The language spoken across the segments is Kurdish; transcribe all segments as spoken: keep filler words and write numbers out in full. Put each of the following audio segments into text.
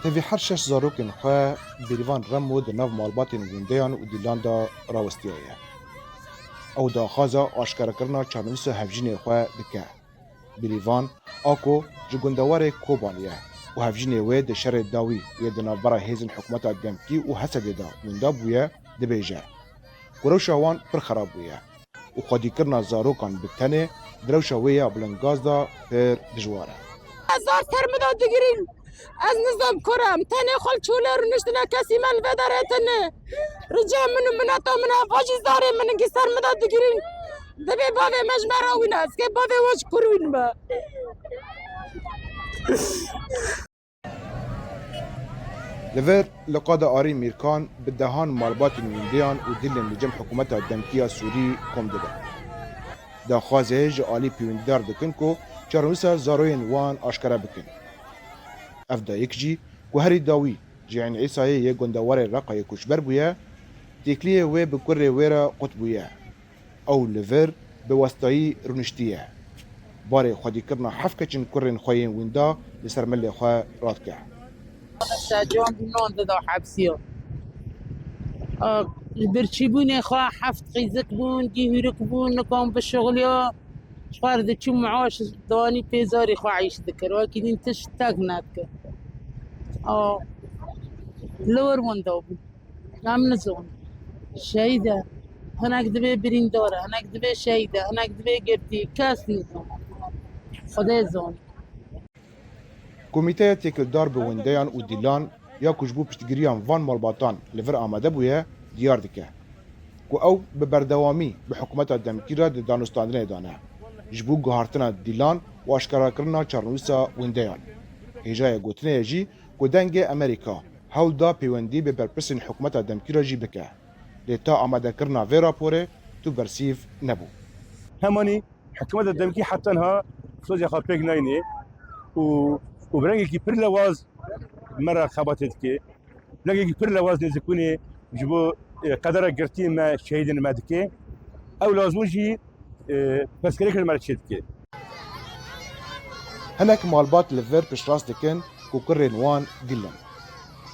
Tevî her şeş zarokên xwe Bêrîvan Remo di nav malbatên windeyan û dîlan de rawestiyaye. Ew daxwaza aşkarekirina çarnivîsa hevjînê xwe dike. Bêrîvan Ako ji gundewarê Kobanê ye û hevjînê wê di şerê dawî yê di navbera hêzên hikûmeta demkî û Hesedê de winda bûye, dibêje ku rewşa wan pir xerab bûye û xwedîkirina zarokan bi tenê di rewşa wê ya bilingaz de pir dijwar e. Ez zar ser min de digirîn. Ez nizam kur em. Tenê xwe li çolê rûniştine, kesî me li vê derê tune. Rica min û mineta min e, va jî zarê min gî ser min de digirîn. Divê bavê me ji me re wîne. Ez kê bavê we ji kur wînime. Li vir li qada Arî Mîrkan bi dehan malbatên windeyan û dîlên li cem hikûmeta demkî ya Sûrî kom dibe. Daxwazê ji alî pêwendîdar dikin ku çarnivîsa zaroyên wan aşkere bikin. Ev dayik jî ku herî dawî ji Eyn Îsayê yê gundewarê Reqayê koçber bûye, têkiliyê wê bi kurê wê re qut bûye. Ew li vir bi westayî rûniştiye. Barê xwedîkirina heft keçên kurên xwe yên wînda li ser milê xwe radike. Secan bû nan dida hepsiya. A, birçîbûnê xwe heft qîzik bûn, dî hûrik bûn, nikan bişixiliya. Ji xwe re diçû miaş danî pê zarê xwe eyş dikir. Wekî din tişt tek nedikir. A, li wir winda bû. Em nizon. Şehîd e. Hinek divê birîndar e, hinek divê şehîd e, hinek divê girtî. Kes nizon. Xwedê zon. Komîteya têkildar bi windeyan û dîlan ya ku ji bo piştgiriyan van malbatan li vir amade bûye, diyar dike ku ew bi berdewamî bi hikûmeta demkî re di danûstandinê de ne ji bo guhartina dîlan û aşkarakirina çarnivîsa windeyan. Hêjayê gotinê ye jî ku dengê Amerîka hewl da pêwendî bi berpirsên hikûmeta demkî re jî bike. Lê ta amadekirina vê raporê tu bersîv nebû. Hemanî hikûmeta demkî heta niha soza xwe pêk nayînê û, û bi rengekî pir lewaz me re xebatê dike. Bi rengekî pir lewaz nêzîkbûnê ji bo, e, qedera girtiyên me, şehîdên me dike. Ew lazim jî, e, pirsgirêk li me re çêdike. Hinek malbat li vir piştrast dikin ku kurên wan dîl in.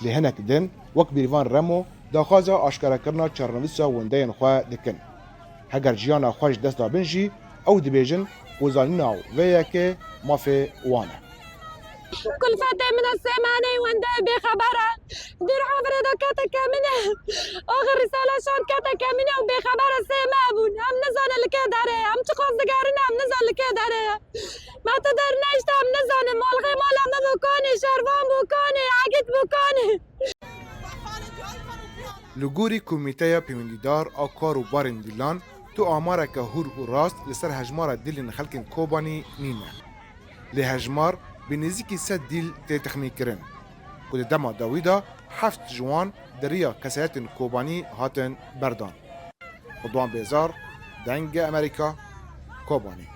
Lê hinek din, wek Bêrîvan Remo, daxwaza aşkarekirina çarnivîsa windeyên xwe dikin. Heger jiyana xwe ji dest dabin jî, ew dibêjin ku zanîna vê yekê mafê wan e. Kulfetê min e sê mehaneyê wendeyê bêxeber e. Dûr havre de kete kemîne. Axir risale şand kete kemîne û bêxeber e sê meh bûn. Em nizanin li kê derê ye. Em çiqas digerin em nizanin li kê derê ye. Me tu dernehişte em nizanin. Malxê mala me bû kanê, şervan bû kanê, egît bû kanê. Li gorî Komîteya Pêwendîdar a Kar û Barên Dîlan, tu amareke hûr û rast li ser hejmara dîlên xelkên Kobanî nîne. Lê hejmar bi nêzîkî sed dîl tê texmînkirin, ku di dema dawî de heft ji wan di riya kesayetên Kobanî hatin berdan. Ridwan Bêzar, Dengê Amerîka, Kobanî.